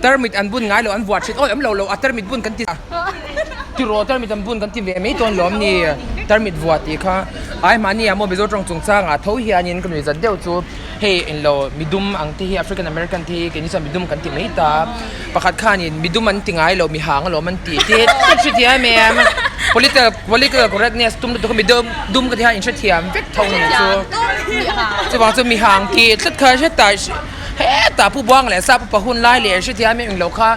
Tarmit an bun ngai lo an vuah thin awi awm lo lo a tarmit bun kan ti tiraw tarmit an bun kan ti ve mai dawn lawm ni tarmit vuah tih kha ai mahni ah maw Mizo tawng chungchang ah tho hianin ka nuihzat deuh chu hei englo midum ang te hi African American te hi keini chuan midum kan ti mai ta pakhat khanin midum an ti ngai lo mihang alawm an ti tih tlat hrethiam em political political correctness tum lutuk a midum dum ka ti hian inhrethiam vek tho ni chu chuvang chu mihang tih tlat kha hretah. Hetah Pu Buang leh Sa Pupa hun lai leh hrethiam em englo kha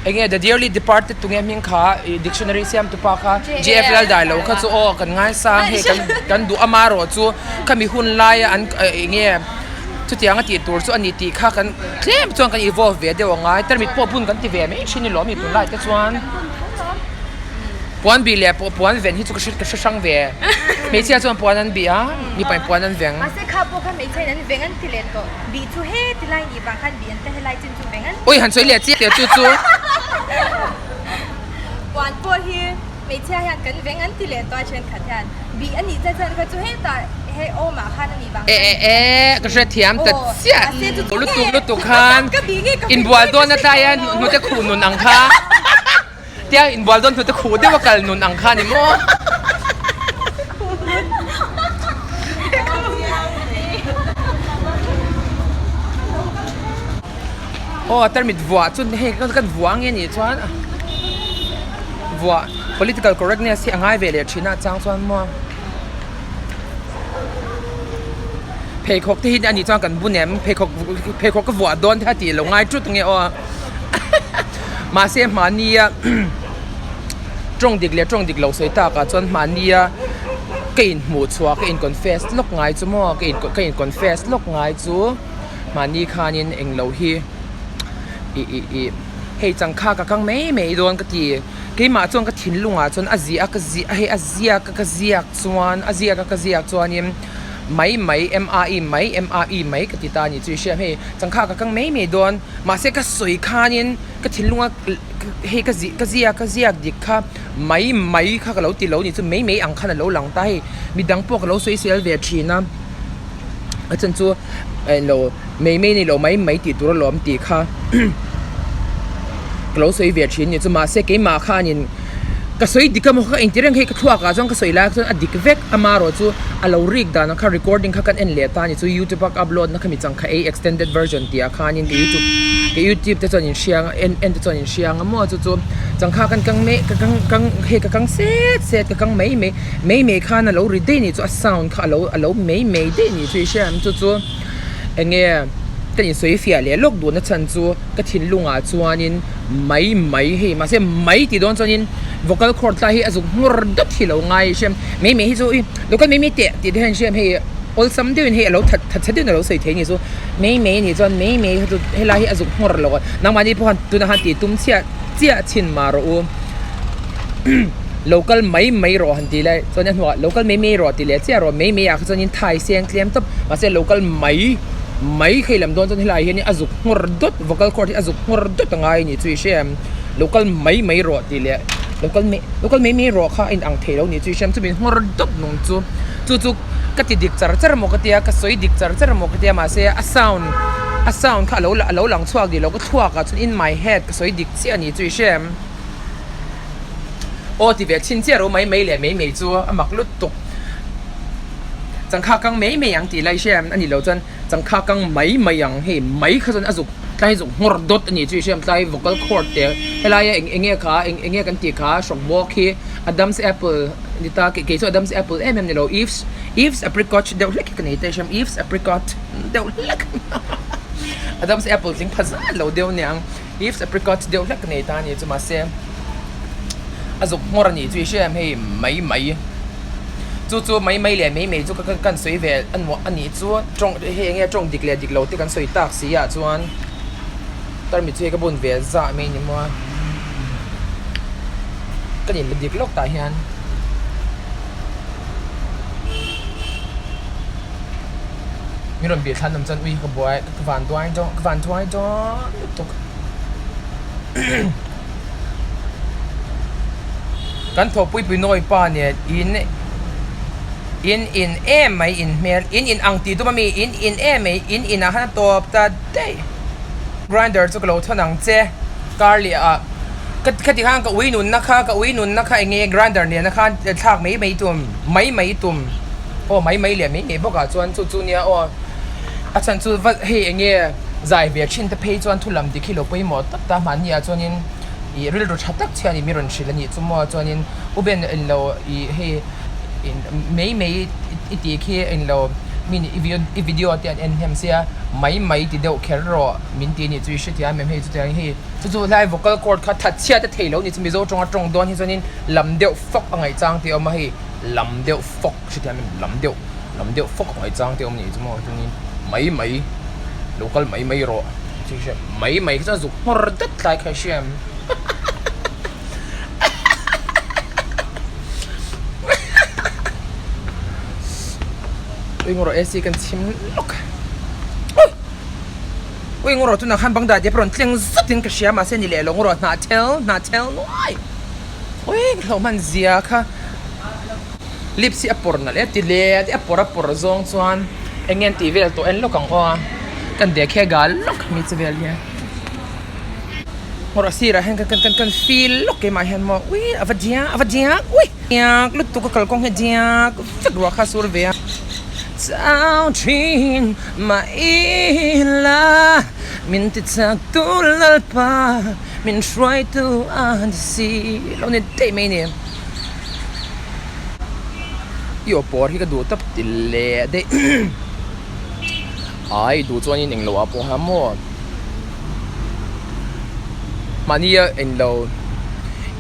enge the dearly departed tunge hming kha ih dictionary siam tupa kha JF Laldailo kha chu aw kan ngaisang hei kan kan duh ama erawh chu khami hun laia an enge chutiang a tih tur chu a ni tih kha kan tlem chuan kan evolve ve deuh angai tarmit pawh bun kan ti ve mai thin ni lawm ni tunlai te chuan. Puan bih leh puan ven hi chu ka hre ka hre hrang ve. Hmeichhia chuan puan an bih a, mipain puan an veng. Mahse kha pawh kha hmeichhiain an veng an ti leh tawh. Bih chu he ti lai nih vang khan bih an ta helai chin chu veng an ti. Ui han sawi leh chiah teh chu chu. Puan pawh hi hmeichhia hian kan veng an ti leh tawh a thenkhat hian bih a nih chan chuan kha chu hetah he awmah khan a nih vang khan. E e e ka hrethiam ta chiah. Lutuk lutuk khan inbual dawn atlai a hnute khuh nun ang kha. Tiang inbual dawn hnute khuh deuh a kal nun ang kha ni maw? Aw tarmit vuah chu hei kan vuah ang nge nih chuan vuah political correctness hi a ngai ve leh thin a chang chuan maw pheikhawk te hi a nih chuan kan bun em pheikhawk pheikhawk ka vuah dawn te kha tih lo ngai tut ang nge aw. Mahse hmahnia tawng dik leh tawng dik lo sawi takah chuan hmahnia ka inhmuh chhuah ka in confess lawk ngai chu maw ka in ka in confess lawk ngai chu mahni khanin englo hi ih ih ih hei changkha ka kang mai mai dawn ka ti keimah chuan ka thinlungah chuan a ziah a ka ziah a hei a ziak a ka ziak chuan a ziak a ka ziak chuanin. Mai mai MAI mai MAI mai ka ti ta a ni chu i hria hei changkha ka kang mai mai dawn mahse ka sawi khanin ka thinlunga hei ka zih ka ziak ka ziak dik kha mai mai kha ka lo ti lo ni chu mai mai ang khan a lo lang ta hei midang pawh ka lo sawi sel ve thin a a chhan chu englo mai mai ni lo mai mai tih tur alawm tih kha ka lo sawi ve thin a ni chu mahse keimah khanin ka sawi dik a maw ka engti reng hei ka thluak ah chuan ka sawi lai chuan a dik vek ama erawh chu a lo rik dan ang kha recording kha kan en leh ta a ni chu youtube a ka upload na kha mi chang kha ei extended version tih ah khanin ka youtube ka youtube te chuan in hria ang en en te chuan in hria ang a maw chu chu changkha kan kang mek ka kang kang hei ka kang set set ka kang mai mai mai mai khan a lo ri daih a ni chu a sound kha a lo a lo mai mai daih a ni chu i hria ang chu chu eng nge ka insawi fiah leh lawk duhna chhan chu ka thinlungah chuanin mai mai hei mahse mai tih dawn chuanin vocal cord lai hi a zuk nghawr dawt hi lo ngai hriam mai mai hi chu ih lo kal mai mai teh tih te hian hriam hei awlsam deuhin hei a lo that that deuhin a lo sawi thei a ni chu mai mai a nih chuan mai mai kha chu helai hi a zuk nghawr lo a nangmahni pawh khan tunah khan tih tum chiah chiah chhin mah rawh u lo kal mai mai rawh han tih lai chuan a hnuah lo kal mai mai rawh tih leh chiah rawh mai mai ah kha chuanin thai seng tlem tawp mahse lo kal mai mai kha i lam dawn chuan helai hian a zuk nghawr dawt vocal cord hi a zuk nghawr dawt a ngai a ni chu i hria em lo kal mai mai rawh tih leh lo kal mai lo kal mai mai rawh kha a inang thei lo a ni chu i hria em chumi nghawr dawt nung chu chu chu ka ti dik char char maw ka tia ka sawi dik char char maw ka tia mahse a sound a sound kha alo alo lang chhuak dih lo ka thluak ah chuan in my head ka sawi dik chiah a ni chu i hria em aw ti ve chhin chiah ro mai mai leh mai mai chu a mak lutuk changkha kang mai mai ang tih lai hria em a nih loh chuan changkha kang mai mai ang hei mai kha chuan a zuk tlai zuk nghawr dawt a ni chu i hria em tlai vocal cord te helaia eng eng nge kha eng eng nge kan tih kha hrawk bawk hi Adam's apple ni ta kei chu Adam's apple em em ni lo Eve's Eve's apricot deuh hlek hi ka nei ta i hria em Eve's apricot deuh hlek Adam's apple tling pha zat lo deuh aniang. Eve's apricot deuh hlek nei ta a ni chu mahse a zuk nghawr a nih chu i hria em hei mai mai chu chu mai mai leh mai mai chu ka kan sawi ve a nuah a nih chu tawng hei enge tawng dik leh dik lo te kan sawi tak si ah chuan tarmit chu hei ka bun ve zah mai ni maw ka nin la dik lawk tah hian. Mi rawn bih thlan awm chuan ui ka buai ka van duai dawn ka van duai dawn lutuk kan thawhpui pui nawi pa nen in in in em mai in hmel in in ang tih tum ami in in em mai in in ah khan a tawp ta daih. Grinder chu ka lo thawn ang che kar leh ah ka khati khan ka ui nunna kha ka ui nunna kha eng nge grinder nena khan thlak mai mai tum mai mai tum aw mai mai leh mai mai bawk ah chuan chu chu nia aw a chhan chu va hei eng nge zai ve thin te phei chuan thu lam dik hi lo pawimawh tak ta mahni ah chuanin ih rilru tha tak chhian ih mi rawn hrilh a nih chu maw chuanin u Ben englo ih hei mai mai i tih khi englo mi i video te an en hnem sia mai mai ti deuh kher rawh min ti anih chu i hrethiam em hei chutiang hei chu chu hlai vocal cord kha that chhiat a thei lo ni chu mizo tawnga tawng dawn hi chuanin lam deuh fawk a ngaih chang te a awm a hei lam deuh fawk hrethiam em lam deuh lam deuh fawk a ngaih chang te a awm anih chu maw chuanin mai mai lo kal mai mai rawh mai mai kha chuan zuk nghawr dat tlai kha i hria em. Ui ngawrh AC kan chhim lawk Ui ngawrh tunah khan bang date rawn tleng zatin ka hria mahse ni leh lo ngawrh hnah thel hnah thel nuai Ui ka hlauh hman zia kha lips hi a pawr nalh e ti leh a pawr a pawr zawng chuan eng nge an tih vel tawh en lawk ang aw a kan dekhe gal lawk mi che vel hian. Ngawrh sirah hian kan kan kan feel lawk keimah hian maw ui a va diak a va diak ui diak lutuk a kalkawng hi a diak vek ruah kha a sur ve a chau thin mah ila min ti chak tu lalpa min hruai tu a ni si lo ni daih mai a ni i aw pawr hi ka duh tawp ti leh daih ai duh chuanin englo ah pawh hian maw. Mahnia englo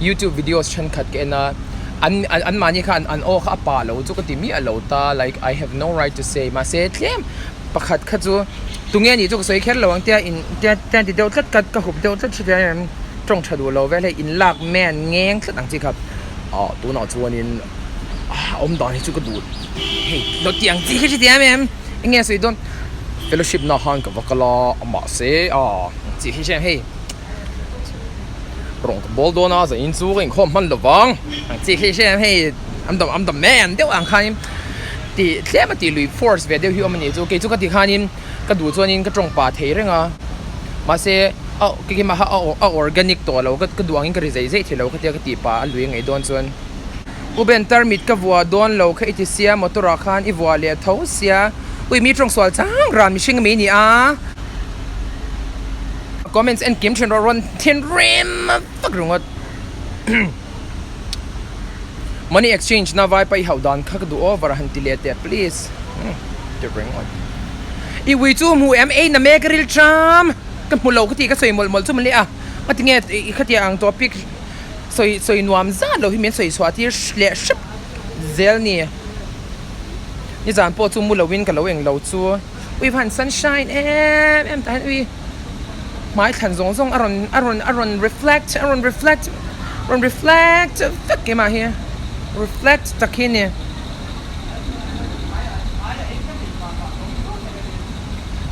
youtube videos thenkhat ka en a an an mahni kha an aw kha a pah lo chu ka ti miah lo ta like I have no right to say mahse tlem pakhat kha chu tunge anih chu ka sawi kher lo ang tia in tia tia ti deuh tlat ka ka hup deuh tlat hriat hian tawng tha duh lo vel hei in lak man ngeng tlat ang chi kha ah tunah chuanin a awm dan hi chu ka duh hei lo ti ang chi kha hriat em. Eng nge a sawi dawn? Fellowship na khan ka va kal a, mahse a chi hi hriat hei rawng ka bawl dawn a, zanin chu ka inkhawm hman lo vang ang chi hi hriat hei I'm the I'm the man deuh ang khanin tih tlem a tih lui force ve deuh hi awm a nih chu kei chu ka ti khanin ka duh chuanin ka tawng pah thei reng a mahse a keimah kha a organic tawh lo ka duh angin ka ri zeih zeih thei lo khatia ka tih pah a lui a ngaih dawn chuan. U Ben tarmit ka vuah dawn lo kha i ti sia motor ah khan i vuah leh tho sia ui mi tawng sual chang ran mihring ami ni a. Comments en kim thin rawh rawn thin rem vak ringawt Money exchange na vai paih hauh dan kha ka duh over a han ti leh teh please ti ringawt I ui chu hmu em ei na mek ril tram ka hmu lo ka tih ka sawi mawlh mawlh chu mawle a ngatinge i khatia ang topic Sawi sawi nuam zat lo hi min sawi chhuah tir leh hrep zel ni. Nizan pawh chu mu loin ka lo eng lo chu ui van sunshine em em tah hian ui hmai thlan zawng zawng a rawn a rawn a rawn reflect a rawn reflect rawn reflect vek keimah hi reflect tak hi a ni.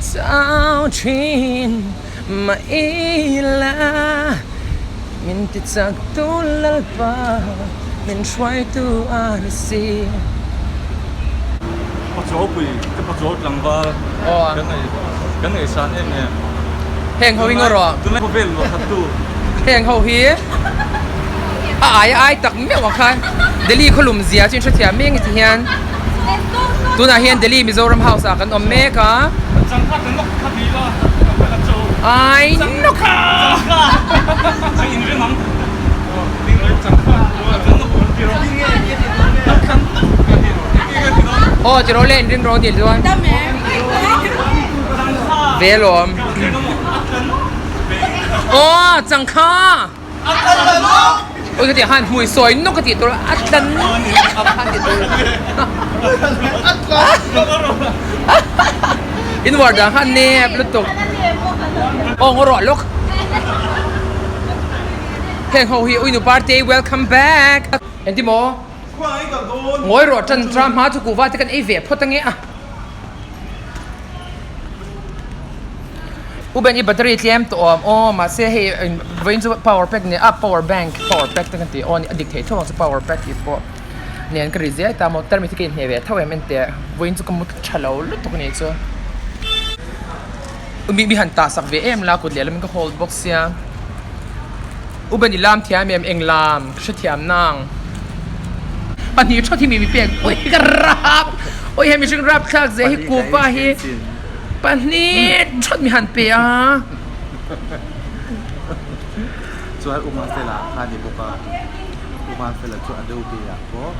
Chau thin mah ila min ti chak tu Lalpa min hruai tu a ni si. Pachuau pui ka pachuau tlangval kan nei kan nei san em em. Heng ho hi ngaw rawh. Tunlai khawvel luah khat tu. Heng ho hi a ai a ai tak meuh ang khan Delhi khawlum zia chu in hrethiam mek ni ti hian. Tunah hian Delhi Mizoram House ah kan awm mek a. Ai nawk. Aw ti rawh le inring rawh ni chuan. Ve lawm. Aw changkha. Ui ka tih khan hmui sawi nawk ka tih tur a tlan nawk khan tih tur in war dan khan nep lutuk aw ngaw rawh lawk heng ho hi ui nu parte welcome back engti maw ngawi rawh tan tram hma chu kuhva te kan ei ve phawt ange a. U Ben i battery tlem tawh awm aw mahse hei vawiin chu power pack nen a power bank power pack te kan tih aw a dik thei tho ang chu power pack tih pawh nen ka ri zel ta maw tarmit hi ka inhmeh ve tho em enteh vawiin chu ka mu tha lo lutuk a nih chu. Mi mi han tah sak ve em la kut lehlam in ka hold bawk sia. Uben i lam thiam em eng lam ka hrethiam nang. Pahnih thawt hi mi mi pek ui ka rap ui he mihring rap thlak zia hi kupa hi pahnih thawt mi han pe a. Chuan Uma Fela kha ni bawk a, Uma Fela chu a deuh ve ah pawh.